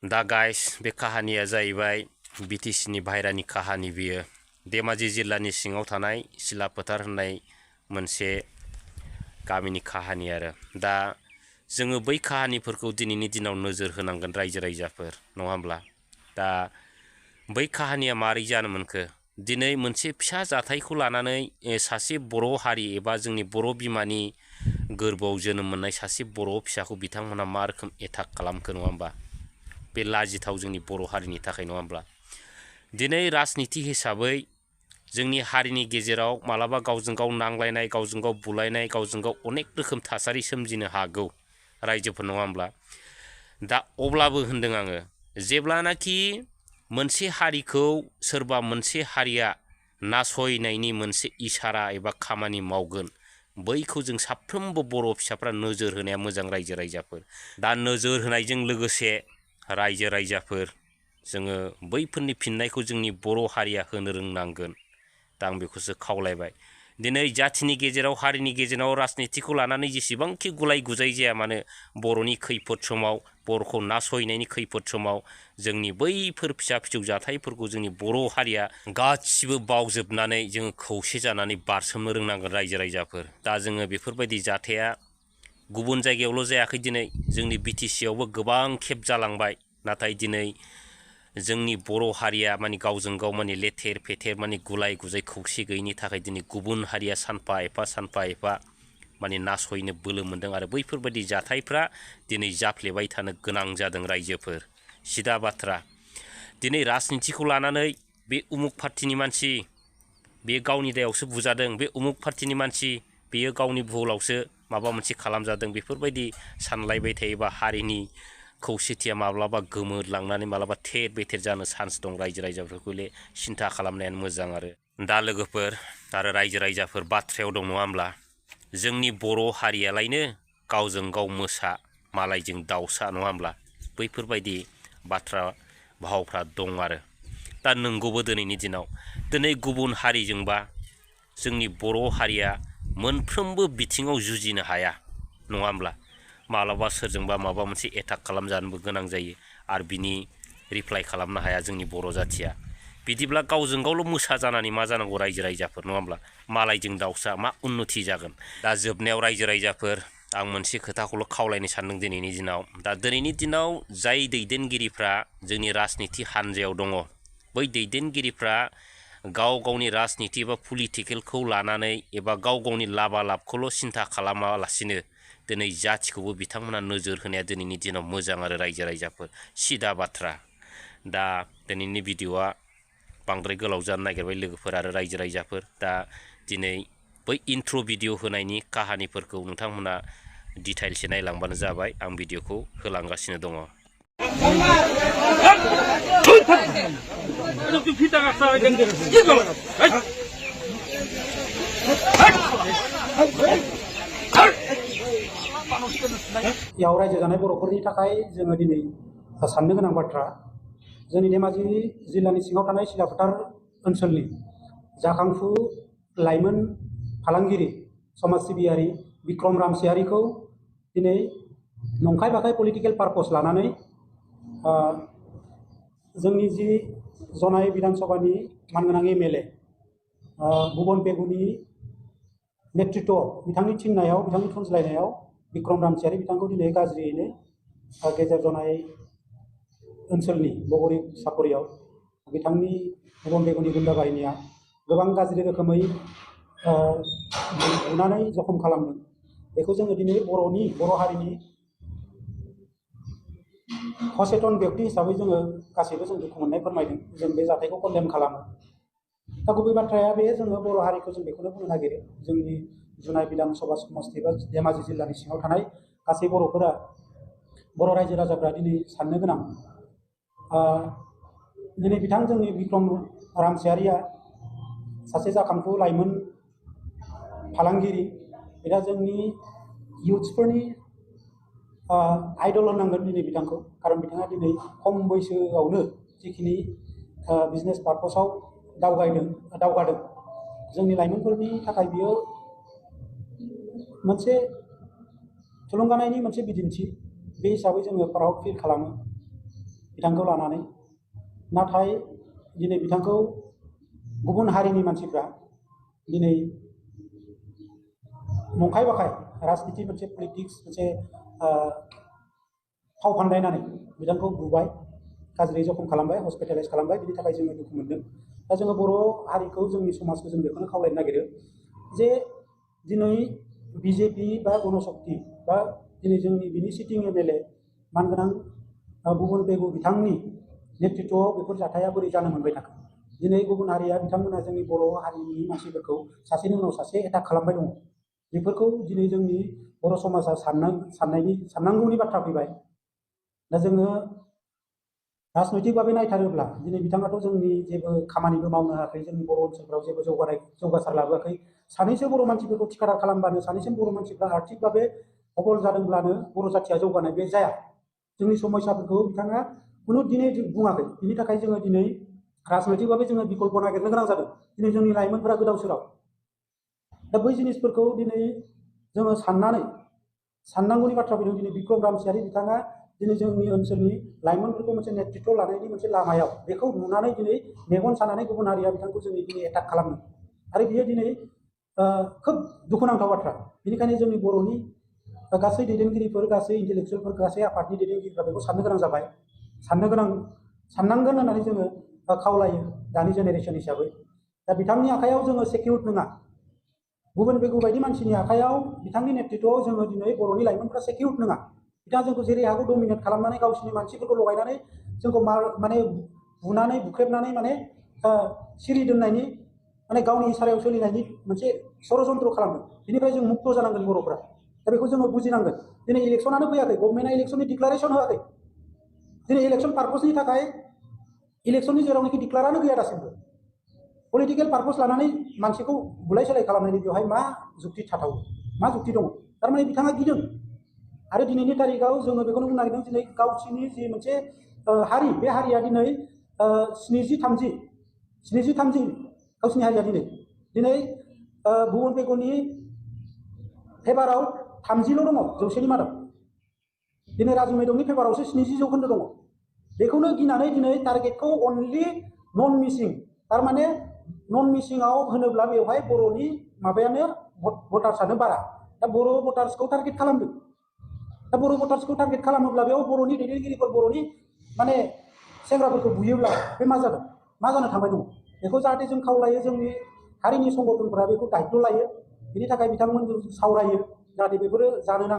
दा गाइस बे काहानिया जाहैबाय बिटिसिनि बाहेरानि काहानि बियो धेमाजि जिल्लानि सिङाव थानाय सिला फोथार होननाय मोनसे गामिनि काहानि आरो दा जोङो बै काहानिफोरखौ दिनैनि दिनाव नोजोर होनांगोन रायजो राजाफोर नङा होमब्ला दा बै काहानिया मारै जानो मोनखो दिनै मोनसे फिसा जाथायखौ लानानै सासे बर' हारि एबा जोंनि बर' बिमानि गोरबोआव जोनोम मोननाय सासे बर' फिसाखौ बिथांमोना मा रोखोम एटाक खालामखो नङा होमबा बे लाजिथाव जोंनि बर' हारिनि थाखाय नङा होमब्ला दिनै राजनिति हिसाबै जोंनि हारिनि गेजेराव मालाबा गावजों गाव नांलायनाय गावजों गाव बुलायनाय गावजों गाव अनेक रोखोम थासारि सोमजिनो हागौ रायजोफोर नङा होमब्ला दा अब्लाबो होनदों आङो जेब्लानाखि मोनसे हारिखौ सोरबा मोनसे हारिया नासयनायनि मोनसे इसारा एबा खामानि मावगोन बैखौ जों साफ्रोमबो बर' फिसाफ्रा नोजोर होनाया मोजां रायजो राजाफोर दा नोजोर होनायजों लोगोसे रायजो राजाफोर जोङो बैफोरनि फिननायखौ जोंनि बर' हारिया होनो रोंनांगोन दा आं बेखौसो खावलायबाय दिनै जाथिनि गेजेराव हारिनि गेजेराव राजनितिखौ लानानै जेसेबांखि गुलाय गुजाय जाया मानो बर'नि खैफोद समाव बर'खौ नासयनायनि खैफोद समाव जोंनि बैफोर फिसा फिसौ जाथायफोरखौ जोंनि बर' हारिया गासिबो बावजोबनानै जोङो खौसे जानानै बारसोमनो रोंनांगोन रायजो राजाफोर दा जोङो बेफोरबायदि जाथाया गुबुन जायगायावल' जायाखै दिनै जोंनि बिटिसियावबो गोबां खेब जालांबाय नाथाय दिनै जोंनि बर' हारिया माने गावजों गाव माने लेथेर फेथेर माने गुलाय गुजाय खौसे गैयिनि थाखाय दिनै गुबुन हारिया सानफा एफा माने नासयनो बोलो मोन्दों आरो बैफोरबायदि जाथायफ्रा दिनै जाफ्लेबाय थानो गोनां जादों रायजोफोर सिदा बाथ्रा दिनै राजनितिखौ लानानै बे उमुक पार्टिनि मानसि बे गावनि दायावसो बुजादों बे उमुक पार्टिनि मानसि बेयो गावनि भुलावसो माबा मोनसे खालामजादों बेफोरबायदि सानलायबाय थायोबा हारिनि खौसेथिया माब्लाबा गोमोरलांनानै माब्लाबा थेर बेथेर जानो चान्स दं रायजो राजाफोरखौले सिन्था खालामनायानो मोजां आरो दा लोगोफोर आरो रायजो राजाफोर बाथ्रायाव दं नङा होमब्ला जोंनि बर' हारियालायनो गावजों गाव मोसा मालायजों दाउसा नङा होमब्ला बैफोरबायदि बाथ्रा भावफ्रा दं आरो दा नंगौबो दिनैनि दिनाव दिनै गुबुन हारिजोंबा जोंनि बर' हारिया मोनफ्रोमबो बिथिङाव जुजिनो हाया नङा होमब्ला मालाबा सोरजोंबा माबा मोनसे एटाक खालामजानोबो गोनां जायो आरो बिनि रिप्लाइ खालामनो हाया जोंनि बर' जाथिया बिदिब्ला गावजों गावल' मोसा जानानै मा जानांगौ रायजो राजाफोर नङा होमब्ला मालायजों दाउसा मा उन्नति जागोन दा जोबनायाव रायजो राजाफोर आं मोनसे खोथाखौल' खावलायनो सानदों दिनैनि दिनाव दा दिनैनि दिनाव जाय दैदेनगिरिफ्रा जोंनि राजनिति हान्जायाव दङ बै दैदेनगिरिफ्रा गाव गावनि राजनिति एबा पलिटिकेलखौ लानानै एबा गाव गावनि लाबा लाबखौल' सिन्था खालामालासिनो दिनै जाथिखौबो बिथांमोना नोजोर होनाया दिनैनि दिनाव मोजां आरो रायजो राजाफोर सिदा बाथ्रा दा दिनैनि भिडिअआ बांद्राय गोलाव जानो नागिरबाय लोगोफोर आरो रायजो राजाफोर दा दिनै बै इन्ट्र' भिडिअ होनायनि काहानिफोरखौ नोंथांमोना डिटेल्सै नायलांबानो जाबाय आं भिडिअखौ होलांगासिनो दङ याव रायजो जानाय बर'फोरनि थाखाय जोङो दिनै साननो गोनां बाथ्रा जोंनि धेमाजि जिल्लानि सिङाव थानाय सिला फोथार ओनसोलनि जाखांफु लाइमोन फालांगिरि समाज सिबियारि बिक्रम रामसियारिखौ दिनै नंखाय बाखाय पलिटिकेल पारपस लानानै जोंनि जि जनाय विधानसभानि मानगोनां एमएलए भुबन पेगुनि नेतृत्व बिथांनि थिननायाव बिथांनि थुनज्लायनायाव बिक्रम रामसियारि बिथांखौ दिनै गाज्रियैनो गेजेर जनाय ओनसोलनि बगरी सापरियाव बिथांनि भुबन पेगुनि गुन्दा बाहिनिया गोबां गाज्रि रोखोमै बुनानै जखम खालामदों बेखौ जोङो दिनै बर' हारिनि सचेतन व्यक्ति हिसाबै जोङो गासैबो जों दुखु मोननाय फोरमायदों जों बे जाथायखौ कन्डेम खालामो दा गुबै बाथ्राया बे जोङो बर' हारिखौ जों बेखौनो बुंनो नागिरो जोंनि जुनाय विधानसभा समष्टि बा धेमाजि जिल्लानि सिङाव थानाय गासै बर'फोरा बर' रायजो राजाफ्रा दिनै साननो गोनां दिनै बिथां जोंनि बिक्रम रामसियारिया सासे जाखांफु लाइमोन फालांगिरि बिदा जोंनि इयुथ्सफोरनि आइडल होनांगोन दिनै बिथांखौ खारन बिथाङा दिनै खम बैसोआवनो जिखिनि बिजनेस पारपसाव दावगादों जोंनि लाइमोनफोरनि थाखाय बियो मोनसे थुलुंगानायनि मोनसे बिदिन्थि बे हिसाबै जोङो प्राउड फिल खालामो बिथांखौ लानानै नाथाय दिनै बिथांखौ गुबुन हारिनि मानसिफ्रा दिनै नंखाय बाखाय राजनिति मोनसे पलिटिक्स मोनसे फाव फान्दायनानै बिथांखौ बुबाय गाज्रि जखम खालामबाय हस्पिटालाइज खालामबाय बिनि थाखाय जोङो दुखु मोनदों दा जोङो बर' हारिखौ जोंनि समाजखौ जों बेखौनो खावलायनो नागिरो जे दिनै बिजेपि बा गणशक्ति बा दिनै जोंनि बिनि सिटिं एमएलए मानगोनां बुबन पेगु बिथांनि नेतृत्वआव बेफोर जाथाया बोरै जानो मोनबाय थाखो दिनै गुबुन हारिया बिथांमोना जोंनि बर' हारिनि मानसिफोरखौ सासेनि उनाव सासे एटाक खालामबाय दङ बेफोरखौ दिनै जोंनि बर' समाजा साननांगौनि बाथ्रा फैबाय दा जोङो राजनैतिक भाबै नायथारोब्ला दिनै बिथाङाथ' जोंनि जेबो खामानिबो मावनो हायाखै जोंनि बर' ओनसोलफ्राव जेबो जौगासार लाबोआखै सानैसो बर' मानसिफोरखौ थिखादार खालामबानो सानैसो बर' मानसिफ्रा आर्थिक भाबै हबल जादोंब्लानो बर' जाथिया जौगानाय बे जाया जोंनि समस्याफोरखौ बिथाङा खुनु दिनै बुङाखै बिनि थाखाय जोङो दिनै राजनैतिक भाबै जोङो बिकल्प नागिरनो गोनां जादों दिनै जोंनि लाइमोनफोरा गोदाव सोराव दा बै जिनिसफोरखौ दिनै जोङो साननांगौनि बाथ्रा फैदों दिनै बिक्रम रामसियारि बिथाङा दिनै जोंनि ओनसोलनि लाइमोनफोरखौ मोनसे नेतृत्व लानायनि मोनसे लामायाव बेखौ नुनानै दिनै मेगन सानानै गुबुन हारिया बिथांखौ जोंनि दिनै एटाक खालामो आरो बियो दिनै खोब दुखुनांथाव बाथ्रा बेनिखायनो जोंनि बर'नि गासै दैदेनगिरिफोर गासै इन्टेलेक्सुवेलफोर गासै आफादनि दैदेनगिरिफ्रा बेखौ साननो गोनां जाबाय साननांगोन होननानै जोङो खावलायो दानि जेनेरेसन हिसाबै दा बिथांनि आखायाव जोङो सेकिउर्ड नङा गुबुन बेगु बायदि मानसिनि आखायाव बिथांनि नेतृत्वआव जोङो दिनै बर'नि लाइमोनफोरा सेकिउर्ड नङा बिथाङा जोंखौ जेरै हागौ डमिनेट खालामनानै गावसिनि मानसिफोरखौ लगायनानै जोंखौ माने बुनानै बुख्रेबनानै माने सिरि दोननायनि माने गावनि इसारायाव सोलिनायनि मोनसे षड़यन्त्र खालामदों बेनिफ्राय जों मुक्त जानांगोन बर'फ्रा दा बेखौ जोङो बुजिनांगोन दिनै इलेक्सनानो फैयाखै गभर्नमेन्टआ इलेक्सननि डिक्लारेसन होआखै दिनै इलेक्सन पार्पसनि थाखाय इलेक्सननि जेरावनोखि डिक्लारानो गैया दासिमबो पलिटिकेल पार्पस लानानै मानसिखौ बुलाय सोलाय खालामनायनि बेवहाय मा जुक्ति थाथाव मा जुक्ति दङ थारमाने बिथाङा गिदों आरो दिनैनि तारिखाव जोङो बेखौनो बुंनो नागिरदों दिनै गावसिनि जि मोनसे हारि बे हारिया दिनै 70-30 गावसिनि हारिया दिनै बुबन पेगुनि फेभाराव 30ल' दङ जौसेनि मादाव दिनै राजु मैदमनि फेभारावसो 70% दङ बेखौनो गिनानै दिनै टारगेटखौ अनलि नन मिसिं थारमाने नन मिसिंआव होनोब्ला बेवहाय बर'नि माबायानो भटार्सआनो बारा दा बर' भटार्सखौ टारगेट खालामदों दा बर' भटार्सखौ टारगेट खालामोब्ला बेयाव बर'नि दैदेनगिरिफोर बर'नि माने सेंग्राफोरखौ बुयोब्ला बे मा जादों मा जानो थांबाय दङ बेखौ जाहाथे जों खावलायो जोंनि हारिनि संगठनफोरा बेखौ दायित्व लायो बेनि थाखाय बिथांमोनजों सावरायो जाहाथे बेफोरो जानो नाङा